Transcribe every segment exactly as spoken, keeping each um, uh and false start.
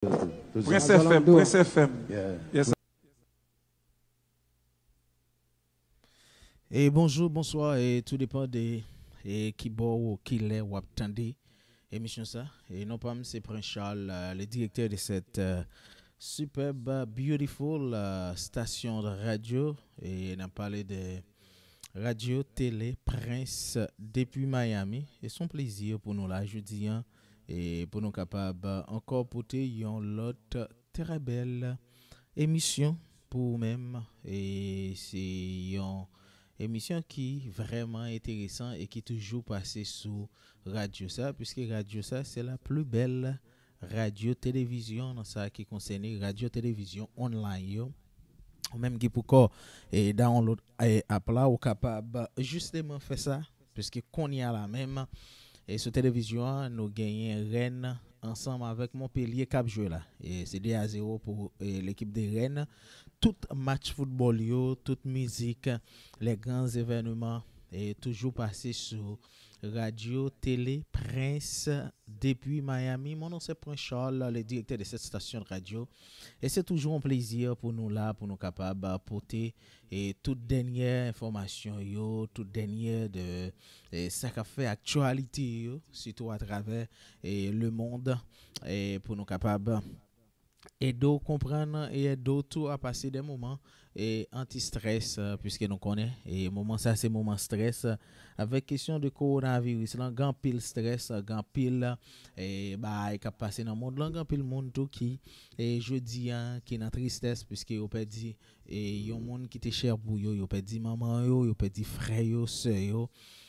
Prince F M, Prince F M. Yeah. Yes, sir. E bonjou, bonswa, e tou depann de e ki bò ou ki lè w ap tande emisyon sa. E non pa m se Prince Charles, euh, le directeur de cette euh, superbe, beautiful euh, station de radio. E n ap pale de Radio Télé Prince depi Miami. E se yon plezi pou nou la jodi a. E pou nou kapab ankò pote yon lòt trè bèl emisyon pou ou menm. E se yon emisyon ki vrèman enteresan e ki toujou pase sou radyo sa, puiske radyo sa se la pli bèl radyo televizyon nan sa ki konsène radyo televizyon online yo. Ou menm ki poko e download e app la, ou kapab jisteman fè sa, puiske kounye a la menm e sou televizyon an nou genyen Rennes ansanm avèk Montpellier k ap jwe la. E se de a zewo pou e, lekip de Rennes. Tout match foutbòl yo, tout mizik, les grands événements e toujou pase sou Radio Télé Prince depi Miami. Mon nom c'est Prince Charles, le directeur de cette station de radio. E se toujou yon plezi pou nou la, pou nou kapab pote e tout dènyè enfòmasyon yo, tout dènyè de e, sa k ap fè aktyalite yo, sitou atravè e, le monde, e, pou nou kapab ede w konprann e ede w tou a pase de moman e anti-strès, euh, puiske nou konnen e moman sa se moman strès, euh, avèk kesyon de kowonaviris lan, gen anpil strès, gen anpil e bagay k ap pase nan mond lan, gen anpil moun tou ki e jodi a ki nan tristès puiske yo pèdi e yon moun ki te chè pou yo, yo pèdi manman yo, yo pèdi frè yo, sè yo.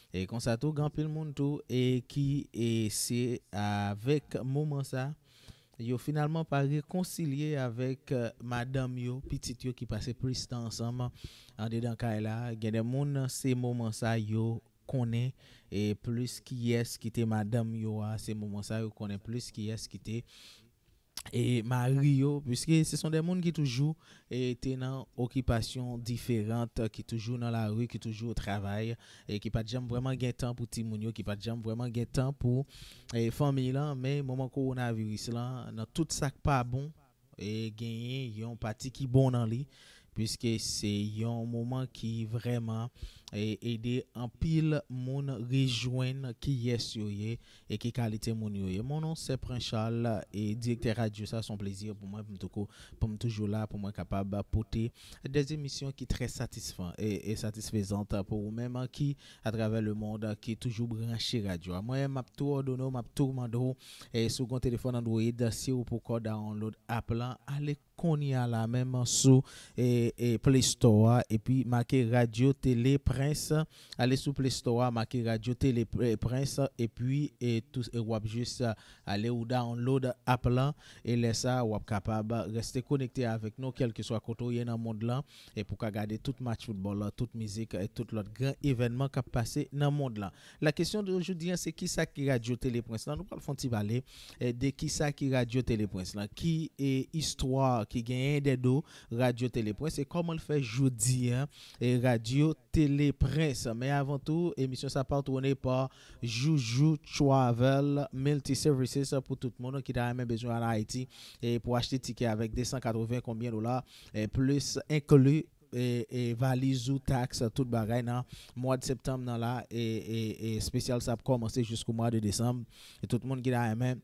E konsa tou gen anpil moun tou e ki e se avèk moman sa yo finalman pa rekonsilye avèk eh, madanm yo, pitit yo ki pase plis tan ansanm andedan kay la. Gen de moun se moman sa yo konnen e plis kiyès ki te madanm yo a, se moman sa yo konnen plis kiyès ki te e mari yo, puiske se son de moun ki toujou e te nan okipasyon diferan, ki toujou nan lari, ki toujou o travay, e ki pa t janm vrèman gen tan pou timoun yo, ki pa t janm vrèman gen tan pou e fanmi lan. Men moman kowonaviris lan, nan tout sa k pa bon, e genyen yon pati ki bon nan li, puiske se yon moman ki vrèman e ede anpil moun rejwenn kiyès yo ye e ki kalite moun yo ye. Mon non se Prince Charles, e direktè radyo sa. Se yon plezi pou mwen pou m tou- pou m toujou la, pou mwen kapab pote de emisyon ki trè satisfan e, e satisfezan pou ou menm ki atravè le mond ki toujou branche radyo a. Mwen, m ap tou òdone w, m ap tou mande w, e si w gen telefòn Android, si w poko download app lan, ale kounye a la menm sou e, e Play Store a, epi make Radyo Tele Prince. Ale sou Play Store a, make Radyo Tele P- Prince, epi e tou, e w ap jis ale ou download app lan, e lè sa a, w ap kapab reste konekte avèk nou, kèlkeswa kote w ye nan mond lan, e pou ka gade tout match foutbòl, tout mizik, e tout lòt gran evènman k ap pase nan mond lan. La kesyon de jodi an, se kisa ki Radyo Tele Prince lan? Nou pral fè yon ti pale e, de kisa ki Radyo Tele Prince lan, ki e, istwa ki genyen dèdo Radyo Tele Prince, e kòman l fè jodi an e, Radyo Tele Prince. Men avan tou, emisyon sa patwone pa Joujou Travel Multi Services pou tout moun ki ta renmen bezwen al Ayiti e pou achte tikè avèk de san katreven konbyen dola, e plis enkli e, e valiz ou, taks, tout bagay nan mwa de septanm nan la, e, e, e espesyal sa ap kòmanse jiskou mwa de desanm. E tout moun ki ta renmen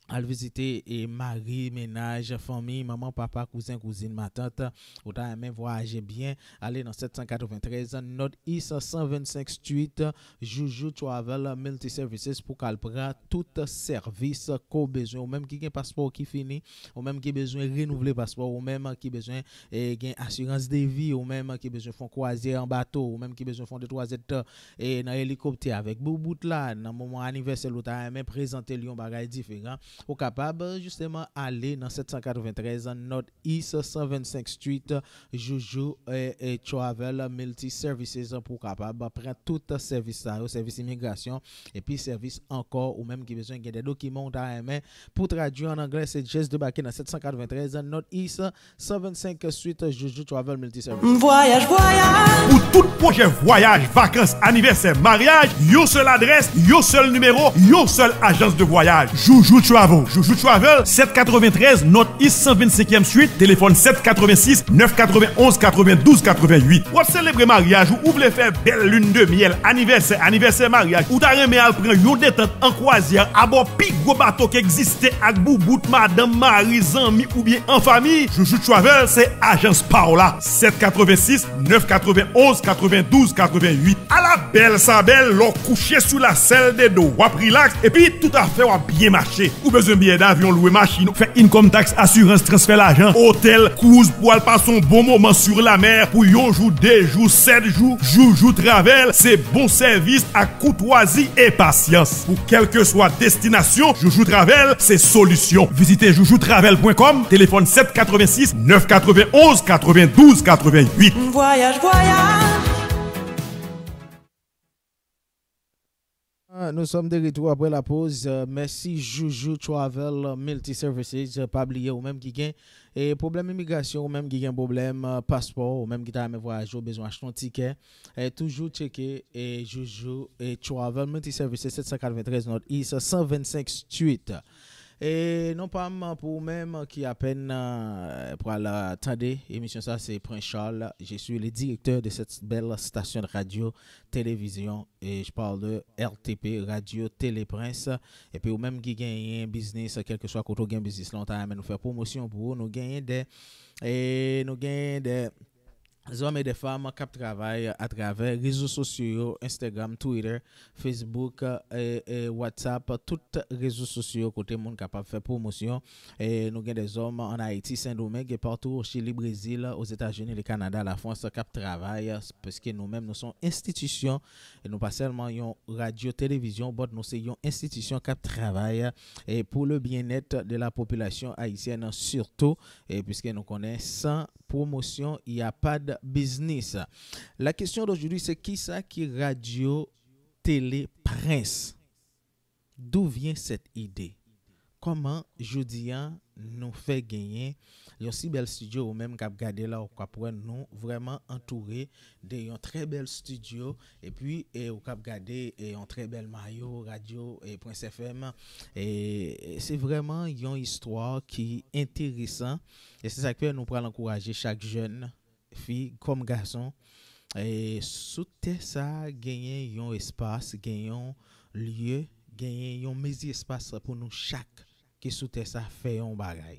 al vizite e mari, mennaj, fanmi, manman, papa, kouzen, kouzin, matant, ou ta renmen vwayaje byen, ale nan sèt san katreventrèz North East san vennsenk Street, Joujou Travel Multi Services pou k al pran tout sèvis ke w bezwen. Ou menm ki gen paspò w ki fini, ou menm ki bezwen renouvle paspò, ou menm ki bezwen e, gen asirans de vi, ou menm ki bezwen fè yon kwazyè an bato, ou menm ki bezwen fè yon de twa zèdtan e, nan elikoptè avèk boubout la, nan moman anivèsè l ou ta renmen prezante l yon bagay diferan, ou kapab jisteman ale nan sèt san katreventrèz North East san vennsenk Street, Joujou e, e Travel Multi Services pou w kapab pran tout sèvis sa yo, sèvis imigrasyon, epi sèvis ankò, ou menm ki bezwen gen de dokiman ou ta renmen pou tradui an anglè, se jis debake nan sèt san katreventrèz North East san vennsenk Street, Joujou Travel Multi Services. M vwayaj, vwayaj. Pou tout pwojè vwayaj, vakans, anivèsè, maryaj, yon sèl adrès, yon sèl nimewo, yon sèl ajans de vwayaj. Joujou Travel Joujou Travel, sèt katreventrèz North East san vennsenkyèm Street, telefòn sèt katrevensis nèf katrevenonz katrevendouz katrevenwit. W ap selebre maryaj ou, ou vle fè bèl lune de miel, anivèsè, anivèsè maryaj, ou ta renmen al pran yon detant an kwazyè abò pi gwo bato k egziste ak boubout, madanm, mari, zanmi oubyen an fanmi? Joujou Travel se ajans pa w la. Sèt katrevensis nèf katrevenonz katrevendouz katrevenwit. Ala bèl sa bèl lè w kouche sou lasèl de do, w ap rilaks, epi tout afè w ap byen mache. Ou bezwen biyè davyon, lwe machin, fè income tax, asirans, transfè lajan, otèl, cruise pou al pase yon bon moman sur la mer pou yon jou, de jou, sèt jou, Joujou Travel, se bon sèvis ak koutwazi e pasyans. Pou kèlkeswa destinasyon, Joujou Travel se solisyon. Vizite joujou travel pwen kòm, telefòn sèt katrevensis nèf katrevenonz katrevendouz katrevenwit. Vwayaj, vwayaj. Ah, nous sommes de retour après la pause. Euh, merci Joujou Travel Multi Services. Euh, Pa bliye ou menm ki gen e pwoblèm imigrasyon, ou menm ki gen pwoblèm euh, paspò, ou menm ki ta renmen vwayaje, ou bezwen achte yon tikè. E toujou tcheke e Joujou e Travel Multi Services, sèt san katreventrèz North East san vennsenk Street. E non pa m, pou ou menm ki apèn euh, pral euh, tande emisyon sa, se Prince Charles. Je suis le directeur de cette belle station de radio, télévision, et je parle de R T P, Radio Télé Prince. Epi ou menm ki genyen biznis, kèlkeswa kote ou gen biznis la, ou ta renmen nou fè pwomosyon pou ou, nou genyen de e nou genyen de zòm e de fanm k ap travay atravè rezo sosyo yo, Instagram, Twitter, Facebook, e, e WhatsApp, tout rezo sosyo yo kote moun kapab fè pwomosyon. E nou gen de zòm ann Ayiti, Sendomeng, e patou o Chili, Brezil, Ozetazini, le Kanada, Lafrans k ap travay, paske nou menm nou se yon enstitisyon, e nou pa sèlman yon radyo televizyon, but nou se yon enstitisyon k ap travay e pou le byenèt de la popilasyon ayisyèn sitou, e piske nou konnen san pwomosyon, y a pa de biznis. La question d'aujourd'hui, c'est kisa ki radyo tele Prince? D'où vient cette idée? Kòman jodi a nou fè genyen yon si bèl studio, ou menm k ap gade la, ou k ap wè nou vrèman antoure de yon trè bèl studio, epi e, ou k ap gade e, yon trè bèl mayo radyo e, Prince F M. E, se vrèman yon istwa ki enteresan, e se sa k fè nou pral ankouraje chak jèn fi kòm gason. E sou tè sa a, genyen yon espas, gen yon lye, genyen yon mezi espas pou nou chak ki sou tè sa a fè yon bagay.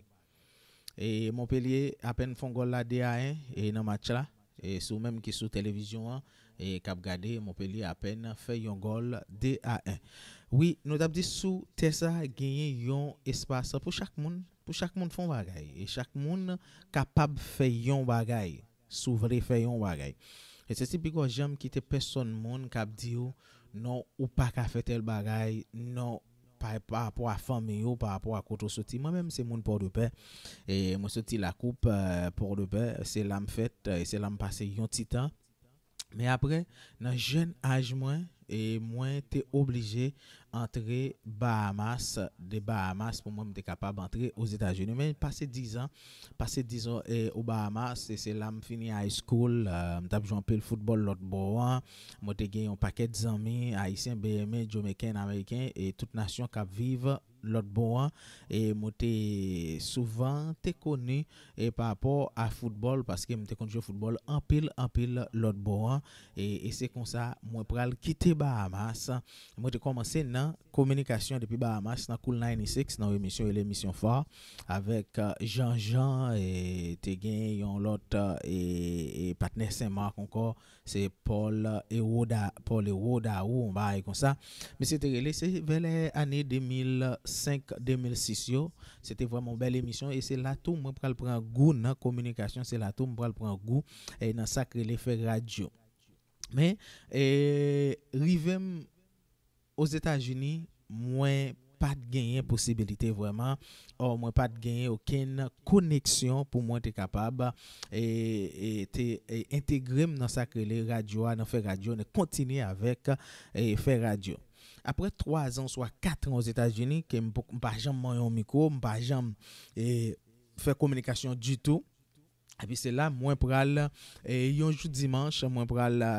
E Monpelye apèn fè yon gòl la de a en e nan match la. E si w menm ki sou televizyon an e k ap gade, Monpelye apèn fè yon gòl de a en. Wi, nou t ap di sou tè sa a genyen yon espas pou chak moun, pou chak moun fè yon bagay. E chak moun kapab fè yon bagay, si w vle fè yon bagay. E se ti pi gwo janm kite pèsonn moun k ap di w, non, ou pa ka fè tèl bagay, non, pa pa rapò a fanmi w, pa rapò a kote w soti. Mwen menm se moun Pòdepè. E mwen soti Lakoup, Pòdepè, se la m fèt, e se la m pase yon ti tan. Men apre, nan jèn aj mwen, e mwen te oblije antre Bahamas, de Bahamas pou mwen m te kapab antre Ozetazini. Men pase dizan, pase dizan e, o Bahamas, e se la m fini high school, e, m t ap jwe anpil foutbòl lòt bò an. Mwen te gen yon pakèt zanmi ayisyen, B M A, Jamaican, Ameriken e tout nasyon k ap viv lòt bò an. E mwen te souvan te koni e pa rapò a foutbòl, paske m te konn jwe foutbòl anpil, anpil lòt bò an. E, e se konsa mwen pral kite Bahamas. Mwen te kòmanse nan kominikasyon depi Bahamas, nan Cool ninety six, nan yon emisyon rele Emisyon Fa, avèk e, Jean Jean, e te gen yon lòt e, e patnè Sen Mak ankò, se Paul Ewoda, Paul Ewoda ou yon bagay konsa. Misye te rele, se vè lè ane de mil senk, de mil sis yo. Se te vrèman yon bèl emisyon e se la tou mwen pral pran gou nan kominikasyon, se la tou mwen pral pran gou e nan sa k rele fè radyo. Men, e rive m Ozetazini, mwen pa t genyen posibilite vrèman, ò, mwen pa t genyen okenn koneksyon pou mwen te kapab e, e te e, entegre m nan sa k rele radyo a, nan fè radyo, nan kontinye avèk e, fè radyo. Apre twa zan oswa kat an Ozetazini, ke m poko- m pa janm manyen yon mikwo, m pa janm e, fè kominikasyon ditou, epi se la mwen pral e, yon jou dimanch, mwen pral e,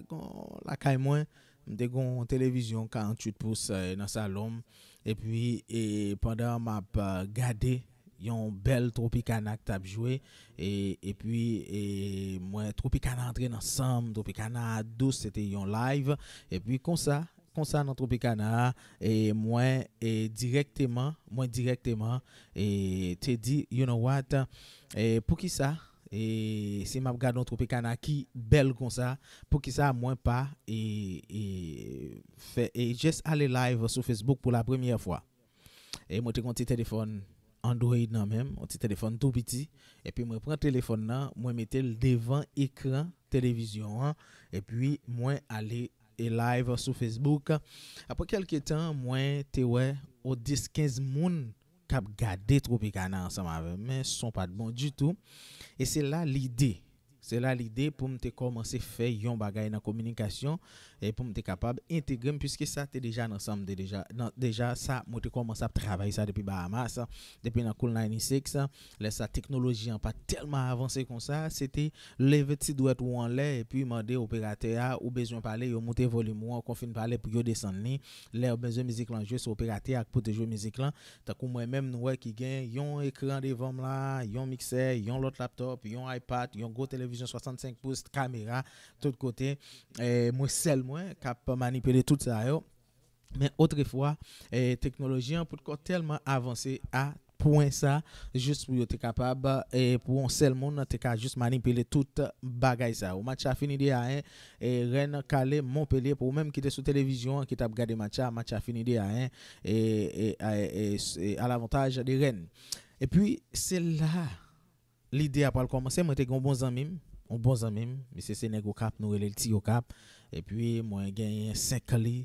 gon- lakay mwen, m te gon televizyon karanntuit pous e, nan salon m, Epi e, pandan m ap gade yon bèl Tropicana k t ap jwe, e, epi e, mwen, Tropicana antre nan san m, Tropicana a dous, se te yon live. Epi konsa, konsa nan Tropicana a, e mwen e, direkteman, mwen direkteman e, te di, you know what, e, poukisa e, si m ap gade yon Tropicana ki bèl konsa, poukisa mwen pa e, e, fè e, just ale live sou Facebook pou la premyè fwa? E mwen te gen yon ti telefòn Android nan men m, yon ti telefòn tou piti. Epi mwen pran telefòn nan, mwen mete l devan ekran televizyon an, epi mwen ale e live sou Facebook. Apre kèlke tan, mwen te wè o dis kenz moun k ap gade Tropicana ansanm avè m, men son pa t bon ditou. E se la lide, se la lide pou m te kòmanse fè yon bagay nan kominikasyon e pou m te kapab entegre m, piske sa te deja nan san m, te deja, nan, deja sa, mwen te kòmanse ap travay sa depi Bahamas, depi nan Cool ninety-six. Lè sa, teknoloji an pa t tèlman avanse konsa, se te leve ti dwèt ou anlè epi mande operatè a ou bezwen pale, yo moute volim ou an, kon fin pale pou yo desann li. Lè yo bezwen mizik lan jwe, se operatè a k pou te jwe mizik lan. Tankou mwen menm, nou wè ki gen yon ekran devan m la, yon miksè, yon lòt laptòp, yon iPad, yon gwo televizyon swasannsenk pous, kamera, tout kote. E, mwen sèl mwen k ap manipile tout sa yo. Men otrefwa, e, teknoloji an potko tèlman avanse a pwen sa, jis pou yo te kapab, e, pou yon sèl moun te ka jis manipile tout bagay sa yo. Match la fini de a en, e, Rennes kale Montpellier. Pou ou menm ki te sou televizyon an, ki t ap gade match la, match la fini de a en, e, e, e, e, s-, e, à l'avantage de Rennes. Epi, se la lide a pral kòmanse. Mwen te gen yon bon zanmi m, yon bon zanmi m, misye se nèg Okap, nou rele l Ti Okap. Epi, mwen genyen Senk Li,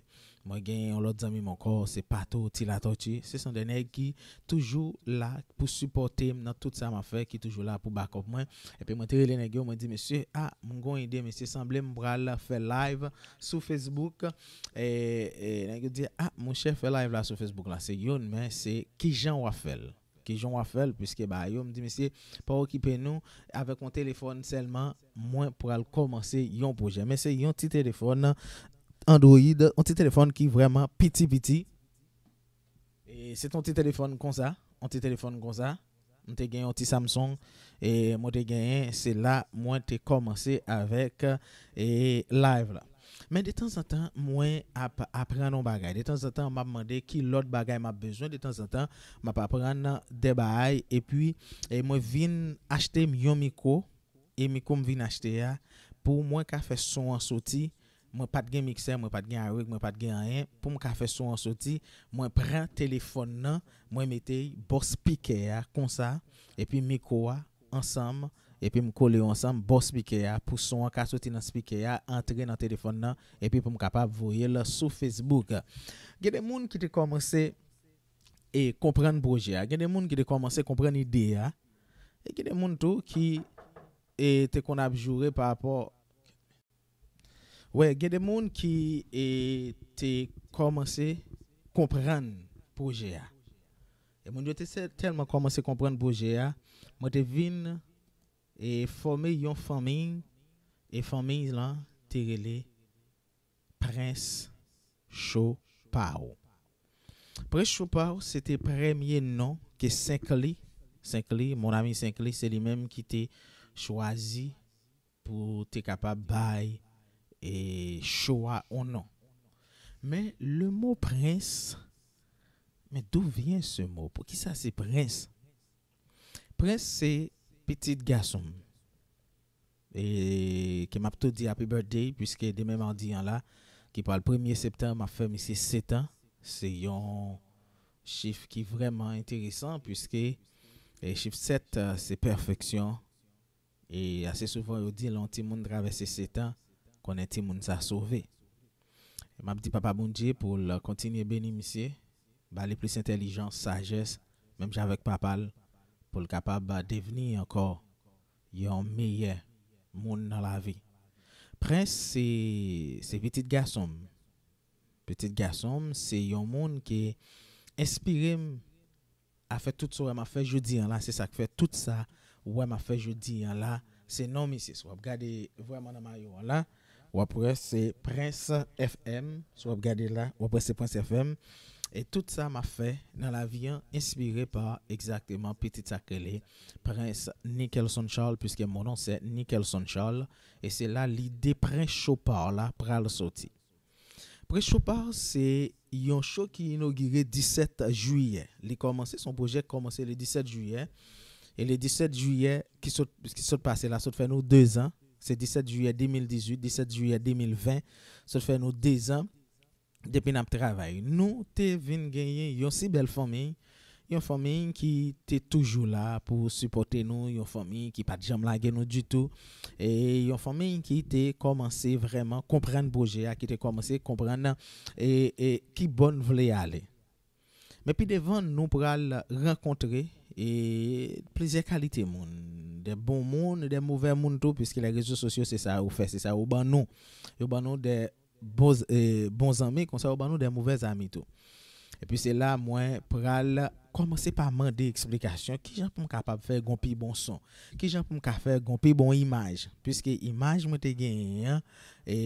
mwen genyen yon lòt zanmi m ankò, se Pato, Ti Latòti. Se son de nèg ki toujou la pou sipòte m nan tout sa m ap fè, ki toujou la pou back up mwen. Epi, mwen te rele nèg yo, mwen di, "Mesye, a, m gen yon ide, mesye, sanble m pral fè live sou Facebook." E, e, nèg yo di, "A, monchè, fè live la sou Facebook la, se youn, men se kijan w ap fè l?" Kijan w ap fè l, piske ba yo, m di, "Mesye, pa okipe nou, avèk yon telefòn sèlman, mwen pral kòmanse yon pwojè." Men se yon ti telefòn Android, yon ti telefòn ki vrèman piti piti. E se t yon ti telefòn konsa, yon ti telefòn konsa. M te gen yon ti Samsung, e mwen te genyen, se la mwen te kòmanse avèk, e, live la. Men detanzantan, mwen ap aprann yon bagay. Detanzantan, m ap mande ki lòt bagay m ap bezwen. Detanzantan, m ap aprann de bagay. Epi, e, mwen vin achte m yon mikwo. E mikwo m vin achte a, pou mwen ka fè son an soti, mwen pa t gen miksè, mwen pa t gen areg, mwen pa t gen anyen. Pou m ka fè son an soti, mwen pran telefòn nan, mwen mete bò spikè a konsa, epi mikwo a ansanm, epi m kole yo ansanm, bò spikè a, pou son an ka soti nan spikè a, antre nan telefòn nan, epi pou m kapab voye l sou Facebook. Gen de moun ki te kòmanse e konprann pwojè a. Gen de moun ki te kòmanse konprann ide a. E gen de moun tou ki, e, te konn ap joure pa rapò. Wè, gen de moun ki, e, te kòmanse konprann pwojè a. E moun yo te sè-, tèlman kòmanse konprann pwojè a, mwen te vin, e, fòme yon fanmi, e fanmi lan te rele Prince Chopao. Prince Chopao, se te premye non ke Senk Li, Senk Li, mon ami Senk Li, se li menm ki te chwazi pou te kapab bay, e, show a yon non. Men, le mot prince, men d'où vient ce mot? Poukisa se prince? Prince se pitit gason m. E ke m ap tou di happy birthday, piske demen madi an la, ki pral premye septanm, ap fè misye sèt an. Se yon chif ki vrèman enteresan, piske, e, chif sèt, e, se pèfeksyon. E ase souvan, yo di, lè yon timoun travèse sèt an, konnen timoun sa sove. E m ap di Papa Bondye pou l kontinye beni misye, ba li plis entèlijans, sajès, menm jan avèk papa l, pou l kapab devni ankò yon meyè moun nan lavi. Prince se, se pitit gason m. Pitit gason m, se yon moun ki enspire m a fè tout sa w wè m ap fè jodi an la. Se sa k fè tout sa w wè m ap fè jodi an la, se non misye. Si w ap gade vrèman nan mayo an la, w ap wè se Prince F M. Si w ap gade la, w ap wè se Prince F M. E tout sa m ap fè nan lavi an enspire pa egzakteman pitit sa k rele Prince Nickelson Charles, puisque mon nom c'est Nickelson Charles, e se la lide Prince Chopard la pral soti. Prince Chopard se yon show ki inogire disèt jiyè. Li kòmanse, se yon pwojè ki kòmanse le disèt jiyè. E le disèt jiyè ki sot, ki sot pase la, sot fè nou dezan. Se disèt jiyè de mil dizuit, disèt jiyè de mil ven, sot fè nou dezan depi n ap travay. Nou te vin genyen yon si bèl fanmi, yon fanmi ki te toujou la pou sipòte nou, yon fanmi ki pa t janm lage nou ditou, e yon fanmi ki te kòmanse vrèman konprann pwojè a, ki te kòmanse konprann, e, e ki bò n vle ale. Men pi devan, nou pral rankontre, e, plizyè kalite moun, de bon moun, de movè moun tou, piske lè rezo sosyo se sa yo fè, se sa yo ban nou. Yo ban nou de bon, e, bon zanmi, konsa yo ban nou de movè zanmi tou. Epi se la mwen pral kòmanse pa mande eksplikasyon, kijan pou m kapab fè gon pi bon son, kijan pou m ka fè gon pi bon imaj, piske imaj mwen te genyen an, e,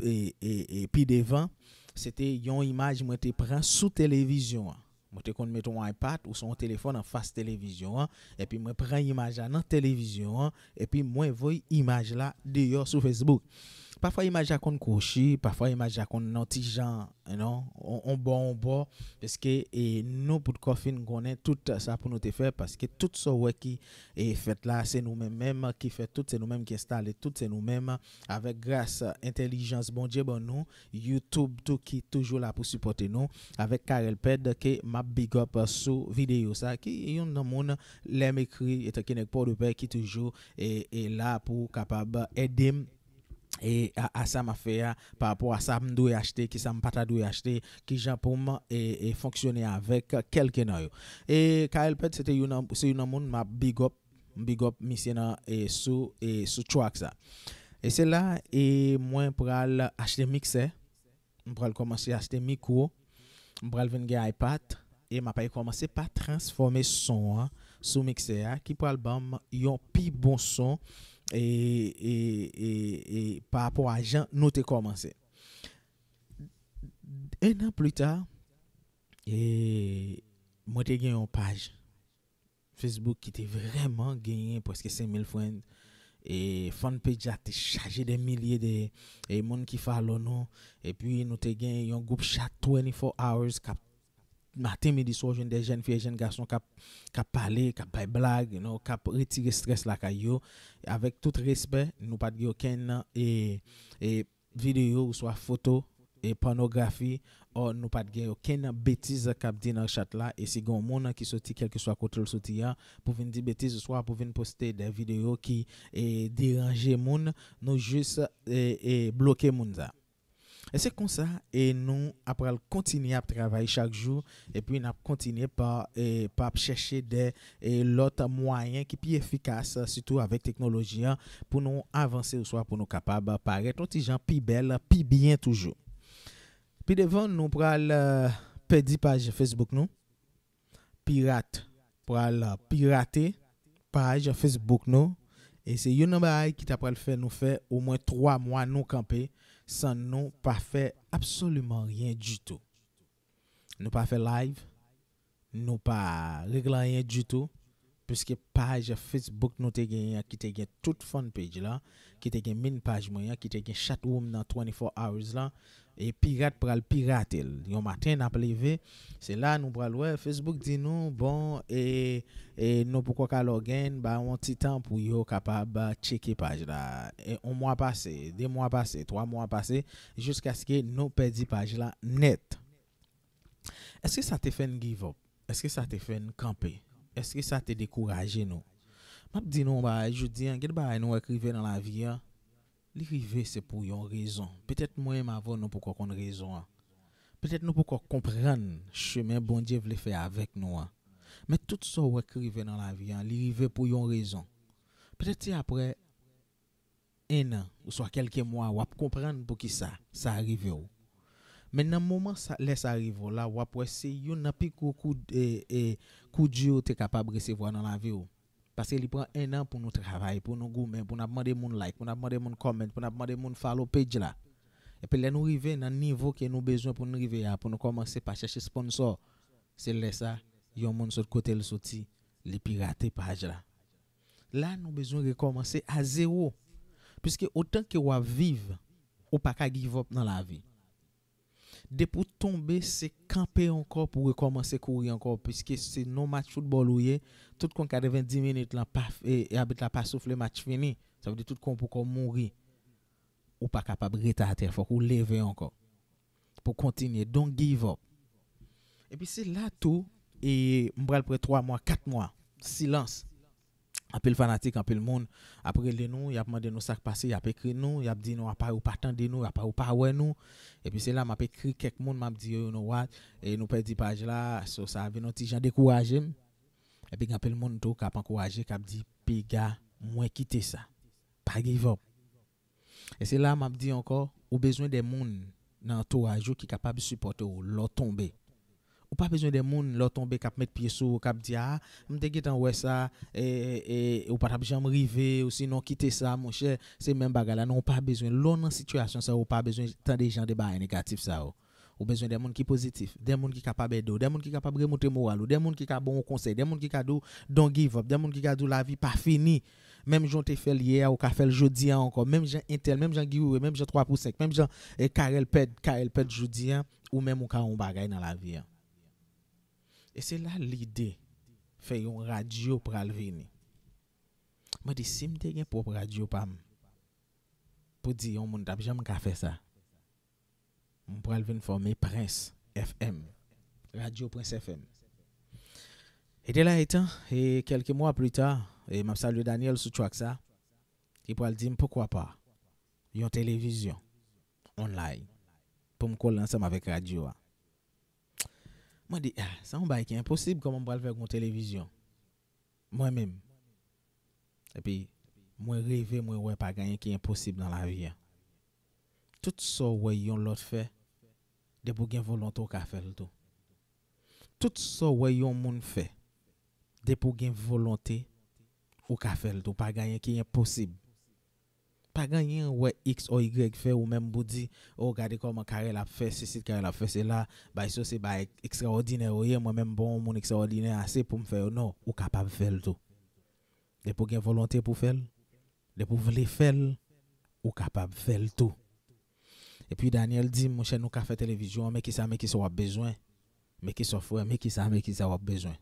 e, e, e pi devan, se te yon imaj mwen te pran sou televizyon an. Mwen te konn mete yon iPad ou se yon telefòn anfas televizyon an, epi mwen pran imaj la nan televizyon an, epi mwen voye imaj la deyò sou Facebook. Pafwa imaj la konn kwochi, pafwa imaj la konn nan ti jan, you know, on, on bò, on bò, paske, e, nou poutko fin konnen tout sa pou nou te fè, paske tout sa w wè ki, e, fèt la, se nou menm menm ki fè tout, se nou menm ki enstale tout, se nou menm, avèk gras entèlijans Bondye ban nou, YouTube tou ki toujou la pou sipòte nou, avèk Carel Ped ke m ap big up sou videyo sa, ki youn nan moun lè m ekri, etanke nèg Pòdepè ki toujou e, e la pou kapab ede m e a, a sa m ap fè a, pa rapò a sa m dwe achte, ki sa m pa ta dwe achte, kijan pou m e, e fonksyone avèk kèlke nan yo. E Carel Ped se te youn nan, se youn nan moun m ap big up, m big up misye nan e sou, e sou track sa. E se la e mwen pral achte miksè, m pral kòmanse achte mikwo, m pral vin gen iPad, e m ap kòmanse pa transfòme son an sou miksè a, ki pral ban m yon pi bon son e, e, e, e pa rapò a jan nou te kòmanse. En an pli ta, e mwen te gen yon paj Facebook ki te vrèman genyen prèske senk mil friends. E fan page la te chaje de milye de e moun ki follow nou. Epi nou te gen yon gwoup chat twenty-four hours k ap maten, midi, swa, w jwenn de jèn fi, jèn gason k ap, k ap pale, k ap bay blag, you know, k ap retire strès lakay yo. Avèk tout respè, nou pa t gen okenn e, e videyo oswa foto e pònografi, ò nou pa t gen okenn betiz k ap di nan chat la, e si gen yon moun ki soti kèlkeswa kote l soti a pou vin di betiz oswa pou vin poste de videyo ki e deranje moun, nou jis e, e bloke moun sa. E se konsa e nou ap pral kontinye ap travay chak jou, epi n ap kontinye pa, e, pa ap chèche de e lòt mwayen ki pi efikas, sitou avèk teknoloji an, pou nou avanse oswa pou nou kapab parèt yon ti jan pi bèl, pi byen toujou. Pi devan, nou pral e, pèdi paj Facebook nou. Pirat pral pirate paj Facebook nou. E se youn nan bagay ki ta pral fè nou fè omwen twa mwa nou kanpe san nou pa fè absoliman ryen ditou. Nou pa fè live, nou pa regle anyen ditou, piske paj Facebook nou te genyen an ki te gen tout fan page la, ki te gen min paj mwen an, ki te gen chat room nan twenty-four hours la, e pirat pral pirate l. Yon maten n ap leve, se la nou pral wè Facebook di nou, bon, e, e nou poko ka log in, ba yon ti tan pou yo kapab tcheke paj la. E yon mwa pase, de mwa pase, twa mwa pase, jiskaske nou pèdi paj la nèt. Èske sa te fè n give up? Èske sa te fè n kanpe? Èske sa te dekouraje nou? M ap di nou yon bagay jodi an, gen de bagay nou wè k rive nan lavi an, li rive se pou yon rezon. Petèt mwen menm avè w nou poko konn rezon an. Petèt nou poko konprann chemen Bondye vle fè avèk nou an. Men tout sa w wè k rive nan lavi an, li rive pou yon rezon. Petèt se aprè en an, oswa kèlke mwa, w ap konprann poukisa sa rive w. Men nan moman sa, lè sa rive w la, w ap wè se youn nan pi gwo kou, e, e, kou di w te kapab resevwa nan lavi w. Paske li pran en an pou nou travay, pou nou goumen, pou n ap mande moun like, pou n ap mande moun comment, pou n ap mande moun follow page la. Epi lè nou rive nan nivo ke nou bezwen pou n rive a, pou nou kòmanse pa chèche sponsò, se lè sa, yon moun sot kote l soti, li pirate paj la. La, nou bezwen rekòmanse a zewo. Piske otan ke w ap viv, ou pa ka give up nan lavi. Depi w tonbe, se kanpe ankò pou rekòmanse kouri ankò, piske se nan match foutbòl ou ye, tout kon katrevenndis minit lan, pa, e, e abit la pa soufle, match fini. Sa vle di tout kon pou kò mouri. Ou pa kapab rete atè, fòk ou leve ankò. Pou kontinye, don't give up. Epi se la tou, e m pral pran twa mwa, kat mwa, silans. Anpil fanatik, anpil moun ap rele nou, y ap mande nou sa k pase, y ap ekri nou, y ap di nou apa yo pa tande nou, apa yo pa wè nou. Epi se la m ap ekri kèk moun, m ap di yo, you know what, e nou pèdi paj la, so sa vin yon ti jan dekouraje m. Epi gen anpil moun tou k ap ankouraje, k ap di, "Piga, mwen kite sa. Pa give up." E se la m ap di ankò, ou bezwen de moun nan antouraj ou ki kapab sipòte w lè w tonbe. Ou pa bezwen de moun lè w tonbe k ap met pye sou ou, k ap di, "A, m te gentan wè sa, e, e, e, ou pa t ap janm rive, ou sinon kite sa, monchè, se menm bagay la." Non, ou pa bezwen. Lè w nan sitiyasyon sa, ou pa bezwen tande jan de bagay negatif sa yo. Ou bezwen de moun ki pozitif, de moun ki kapab ede w, de moun ki kapab remonte moral ou, de moun ki ka ba w konsèy, de moun ki ka di w, "Don't give up," de moun ki ka di w, "Lavi pa fini." Menm jan w te fè l yè a, ou ka fè l jodi a ankò. Menm jan entèl, menm jan Guy Wewe, menm jan twa pou senk, menm jan, e, Carel pèd, Carel pèd jodi a, ou menm ou ka yon bagay nan lavi a. E se la lide fè yon radyo pral vini. Mwen di, si m te gen pwòp radyo pa m, pou di yon moun t ap janm ka fè sa, m pral vin fòme Prince F M, Radyo Prince F M. E de la etan, e kèlke mwa pli ta, e m ap salye Daniel sou track sa, ki pral di m, "Poukwa pa yon televizyon online pou m kole ansanm avèk radyo a?" Mwen di, "Ah, sa yon bagay ki enposib, kòman m pral fè yon televizyon mwen menm?" Epi, mwen reve, mwen wè pa gen anyen ki enposib nan lavi a. Tout sa w wè yon lòt fè, depi w gen volonte, w ka fè l tou. Tout sa w wè yon moun fè, depi w gen volonte, ou ka fè l tou. Pa gen anyen ki enposib. Pa gen anyen w wè X o Y fè, ou menm pou di, "O, gade kòman Carel ap fè sesi, Carel ap fè sela, bay sa se bay ekstraòdinè yo ye, mwen menm m pa yon moun ekstraòdinè ase pou m fè yo." Non, ou kapab fè l tou. Depi w gen volonte pou fè l, depi w vle fè l, ou kapab fè l tou. Epi Daniel di m, "Monchè, nou ka fè televizyon an, men kisa, men kisa w ap bezwen? Men kisa w frè, men kisa, men kisa w ap bezwen?"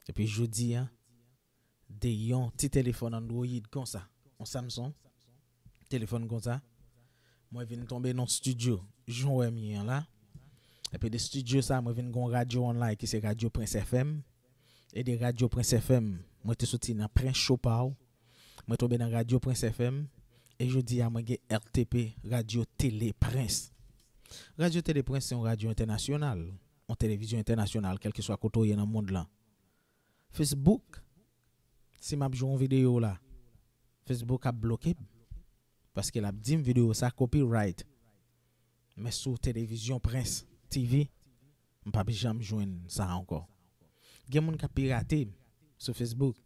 Epi jodi a, de yon ti telefòn Android konsa, yon Samsung, telefòn konsa, mwen vin tonbe nan studio, jan w wè m ye an la. Epi de studio sa, mwen vin gon radyo online ki se Radyo Prince F M. E de Radyo Prince F M, mwen te soti nan Prince Show Pow. Mwen tonbe nan Radyo Prince F M. E jodi a, mwen gen R T P, Radyo Tele Prince. Radyo Tele Prince se yon radyo entènasyonal, yon televizyon entènasyonal, kèlkeswa kote w ye nan mond lan. Facebook, si m ap jwe yon videyo la, Facebook ap bloke m. Paske l ap di m videyo sa copyright. Men sou televizyon Prince T V, m p ap janm jwenn sa ankò. Gen moun k ap pirate m sou Facebook.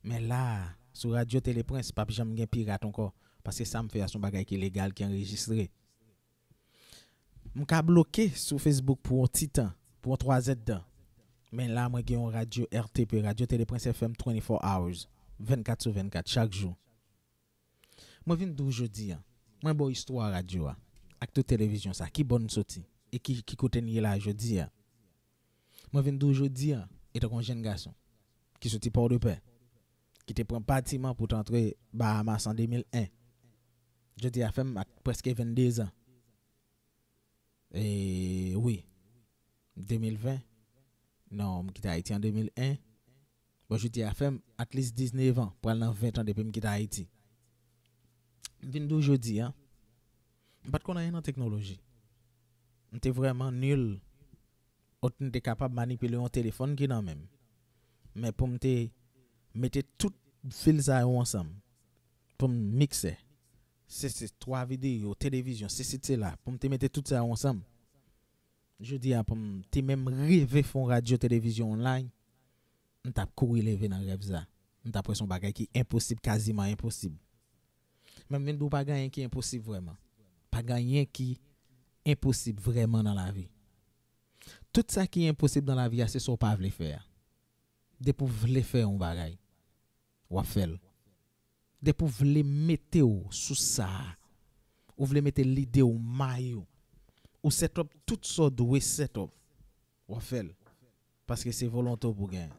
Men la a, sou Radyo Tele Prince, p ap janm gen pirat ankò. Paske sa m fè a se yon bagay ki legal, ki anrejistre. M ka bloke sou Facebook pou yon ti tan, pou yon twa zèdtan. Men la, mwen gen yon radyo R T P, Radyo Tele Prince F M twenty-four hours, vennkat sou vennkat, chak jou. Mwen vin di w jodi a, mwen ba w istwa radyo a, ak tout televizyon sa, ki bò n soti, e ki, ki kote n ye la jodi a. Mwen vin di w jodi a, etanke yon jèn gason, ki soti Pòdepè, ki te pran batiman pou t antre Bahamas an de mil en. Jodi a fè m ak prèske vennde zan. E wi, de mil ven, non, m kite Ayiti an de mil en. Bon, jodi a fè m at least diznèf an, pral nan ven tan depi m kite Ayiti. M vin di w jodi a, m pa t konn anyen nan teknoloji. M te vrèman nil. Ot m te kapab manipile yon telefòn ki nan men m. Men pou m te mete tout fil sa yo ansanm, pou m mikse, se, se twa videyo, televizyon, se sit, se la, pou m te mete tout sa yo ansanm. Jodi a, pou m te menm rive fè yon radyo televizyon online, m t ap kouri leve nan rèv sa. M t ap wè se yon bagay ki enposib, kaziman enposib. Men m vin di w pa gen anyen ki enposib vrèman. Pa gen anyen ki enposib vrèman nan lavi. Tout sa ki enposib nan lavi a, se sa w pa vle fè a. Depi w vle fè yon bagay, w ap fè l. Depi w vle mete w sou sa a, ou vle mete lide w, may ou, ou set up tout sa w dwe set up, w ap fè l. Paske se volonte w pou genyen.